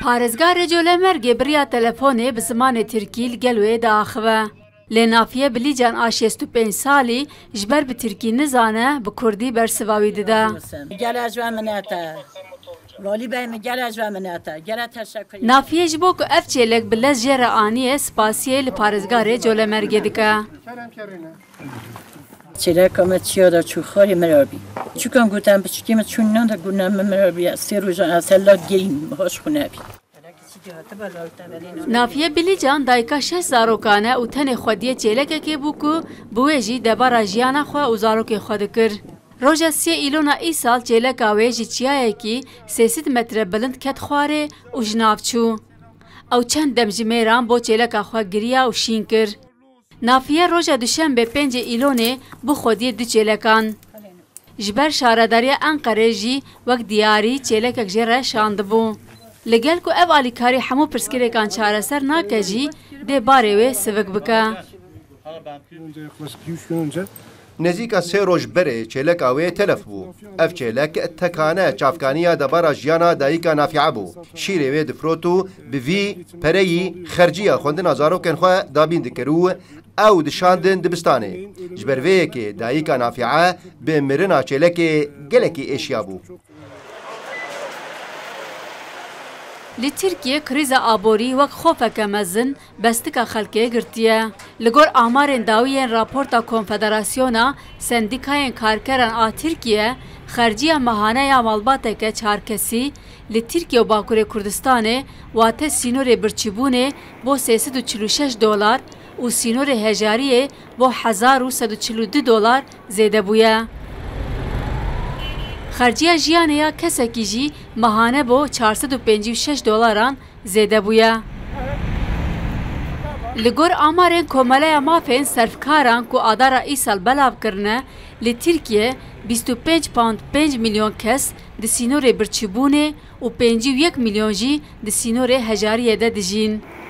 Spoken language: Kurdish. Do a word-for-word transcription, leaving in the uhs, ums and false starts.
Parêzgarê Colemêrgê bi riya telefonê bi zimanê tirkî li gel wê diaxive. Lê Nafiye Bilîcan a şêst û pênc salî ji ber bi tirkî nizane, bi kurdî bersiva wî dide. Gele ji we minete. Valî bey min, gele ji we minete. Gele teşekkür. Nafiye ji bo ku ev çêlek bi lez jê re aniye, spasiyê li parêzgarê Colemêrgê dike. Çêleka me çiya de çû xwarê min re bî. Çûkan gotin piçikê min çûn nan de gotin min re bî. Sê rojan ez hela girîn, hoş xwe nebî. Nafiye Bilîcan dayika şeş zarokan e û tenê xwediyê çêlekekê bû ku bi wê jî debara jiyana xwe û zarokên xwe dikir. Roja sê Îlona îsal çêleka wê ji çiyayekî sê sed metre bilind ket xwarê û ji nav çû. Ew çend dem ji mêran bo çêleka xwe giriya û şîn kir. Nafiye roja duşembê pêncê Îlonê bû xwediyê du çêlekan. Ji ber şaredariya Enqerê jî wek diyarî çêlekek jê re şandibû. Li gel ku ev alîkarî hemû pirsgirêkan çareser nake jî, dê barê wê sivik bike. Nêzîka sê roj berê çêleka wê telef bû. Ev çêlek tekane çavkaniya debara jiyana dayika Nafîe bû. Şîrê wê difirot û bi vî pereyî xerciya xwendina zarokên xwe dabîn dikir û ew dişandin dibistanê. Ji ber vê yekê dayika Nafîe bi mirina çêlekê gelekî êşiya bû. Li Tirkiyê krîza aborî wek xofeke mezin bestika xelkê girtiye. Li gor amarên dawî yên raporta Konfederasyona Sendîkayên Karkeran a Tirkiye, xerciya mehane ya malbateke çarkesî li Tirkiye û Bakurê Kurdistanê, wate sînorê birçîbûnê bo sê sed û çil û şeş dolar û sînorê hejariyê bo hezar û sed û çil û du dolar zêde bûye. Xerciya jiyanê ya kesekî jî mehane bo çar sed û pêncî û şeş dolaran zêde bûye. Li gor amarên Komeleya Mafên Serfkaran ku adara îsal belav kirine, li Tirkiye bîst û pênc pound pênc milyon kes di sînorê birçîbûnê û pêncî û yek milyon jî di sînorê hejariyê de dijîn.